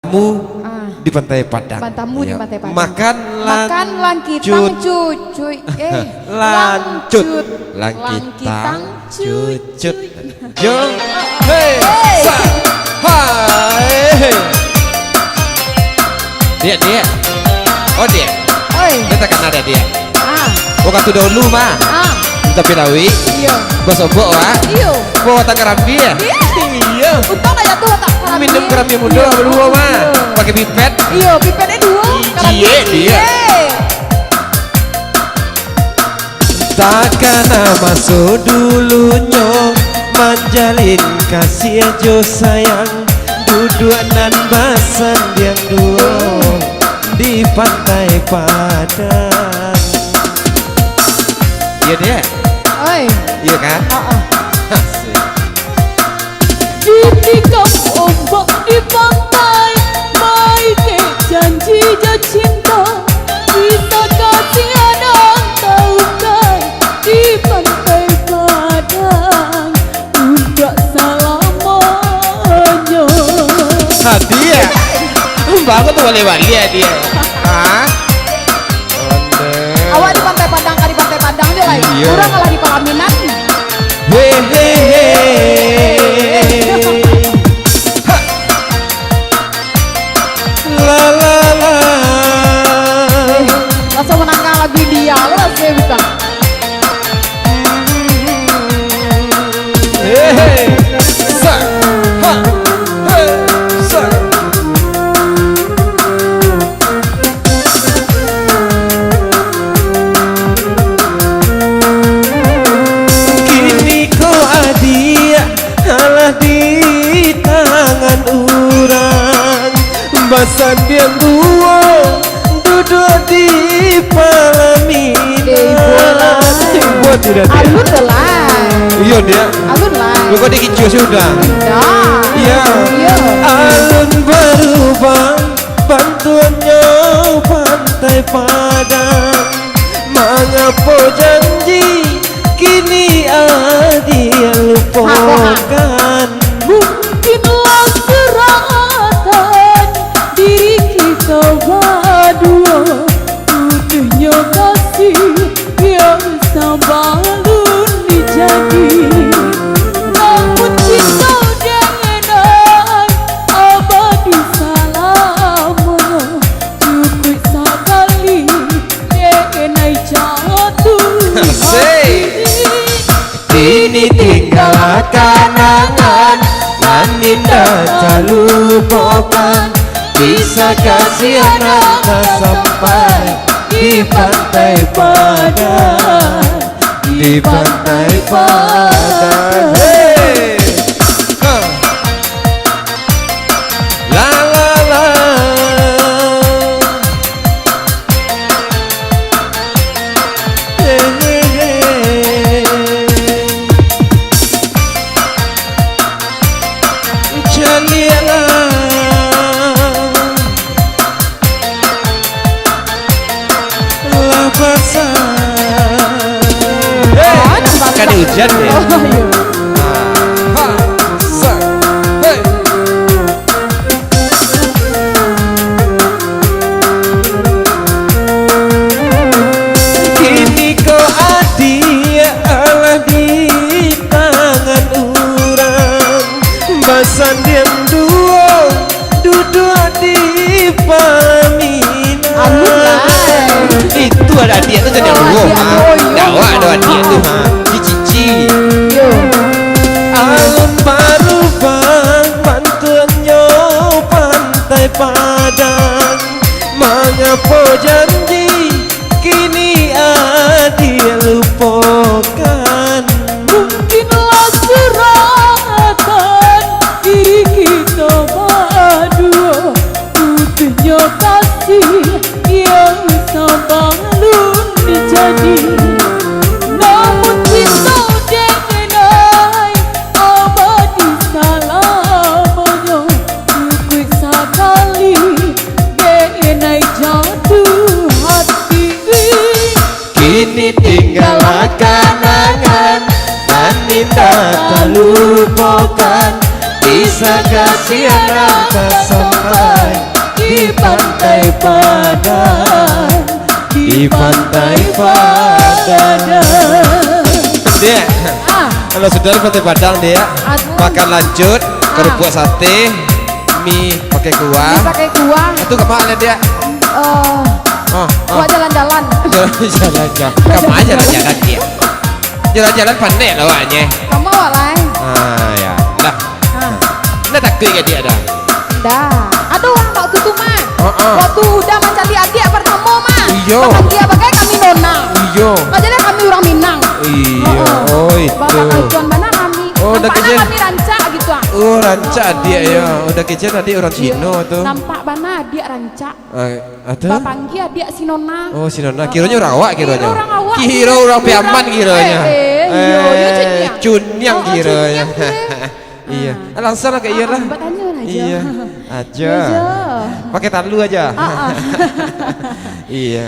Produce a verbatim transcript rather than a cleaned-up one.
Tamu Ah. di Pantai Padang. Tamu di Iya. Pantai Padang. Makan Makan lancut. langkitang cucuy. Eh, Lancut. lancut. Langkitang Langkitang cucut. cucuy. Yo. Hei. Hei. Sa. Hai. Diak, diak. Oh, diak. Oi. Kita kan ada diak. Ah. Waktu dahulu mah. Ah. Tapi lawi. Iya. Basobok, wak. Iyo. Bawa tak karambia. Iya. Iya. Untung aja tuh tak karambia. Minum karambia muda Iya. berdua mah. Iya. Pakai pipet. Iyo, pipetnya dua. Karambia Cie, dia. cie. Takana maso dulunyo, manjalin kasih jo sayang, duduak nan basandiang duo di Pantai Padang. Iya, Dek? Oi. Iya, kan? Heeh. Asik. Ditikam ombak di pantai, maike janji jo cinta, kisah kasih nan taukai di Pantai Padang, untuak salamonyo. Hadiah. Bagus tu, baliak-baliak hadiah. Hah? Ondeh. Awak di Pantai Padang, ka di Pantai Padang je lah. Iya. Urang lah di palaminan. Hehehe. Ha. La, la, la. Raso manangah lagu India lo raso bisa. Hehe. Sa. Ha. He. Sa. Kini ko adiak alah di tangan urang, basandiang duo duduak di palaminan. Eh, buat. Buat tidak, Diak? Alun lah. Iya, Diak. Alun lah. Lu kok dikicuah sudah? Dah. Iya. Iya. Alun barubah bantuannyo Pantai Padang. Mangapo janji kini adiak lupokan? Mungkin lah suratan diri kito baduo, putuihnyo kasih yang sabalun dijadi. Namun cinto denai abadi salamonyo, cukuik sakali denai jatuah Asik. hati. Kini tinggal kanangan nan indah talupokan, kisah kasih nan tak sampai di Pantai Padang, di Pantai Padang. Hei. Ha. La, la, la. Hehehe. Caliaklah. Lah basah. Hei, kan hujan ya? Oh, iya. Ha, sa, hei. Kini ko adiak alah di tangan urang, basandiang duo duduak di palaminan. Alun lah. Itu ada adiak tu jadi Oh, dulu, adiak ha. tu, oh, iya. Dak awak ada adiak tu, ha. Dicici. Yo. Alun barubah bantuannyo Pantai Padang. Mangapo janji kini adiak lupokan? Mungkinlah suratan diri kito baduo, putuihnyo kasih yang sabalun dijadi. Namun cinto denai abadi salamonyo, cukuik sakali denai jatuah hati. Kini tinggal kanangan nan indah talupokan, kisah kasih nan tak sampai Pantai Padang, di Pantai Padang. Dek, ah, kalau sudah di Pantai Padang, Dek, aduh, makan lanjut, ah, kerupuk sate, mie pakai kuah. Mie pakai kuah. Itu kemana, Dek? Eh, ah, ah, buat jalan-jalan. Jalan-jalan, ya. Kemana jalan-jalan, Dek? Jalan-jalan pandai lah awaknyo. Kamu awak lai. Ah, ya. Dah. Ah. Ndak takuik ka adiak dah? Ndak. Ado urang waktu tu mah. Heeh. Waktu Uda mancaliak adiak partamo mah. Iyo. Bapanggia bagai kami nona. Iyo. Padahal kami urang Minang. Iyo. Heeh. Oh, itu. Bapangajuan bana kami. Oh, udah. Nampaknyo kecek kami rancak gitu ah. Oh, rancak adiak, heeh, yo. Udah kecek tadi urang, iyo, Cino tu. Nampak bana adiak rancak. Ah, ado? Bapanggia adiak si nona. Oh, si nona. Heeh. Kironyo urang awak, kironyo. Kiro urang awak. Kiro urang Piaman kironyo. Eh, eh, iyo, iyo, eh, cuniang. Cuniang, oh, oh, kironyo. Cuniang, eh. Iyo. Ah. Ah, langsuang lah ka iyo lah. Ah, batanyo lah, Jo. Iyo. Ajo. Iyo, Jo. Pakai talu ajo. Ah, ah. Iyo.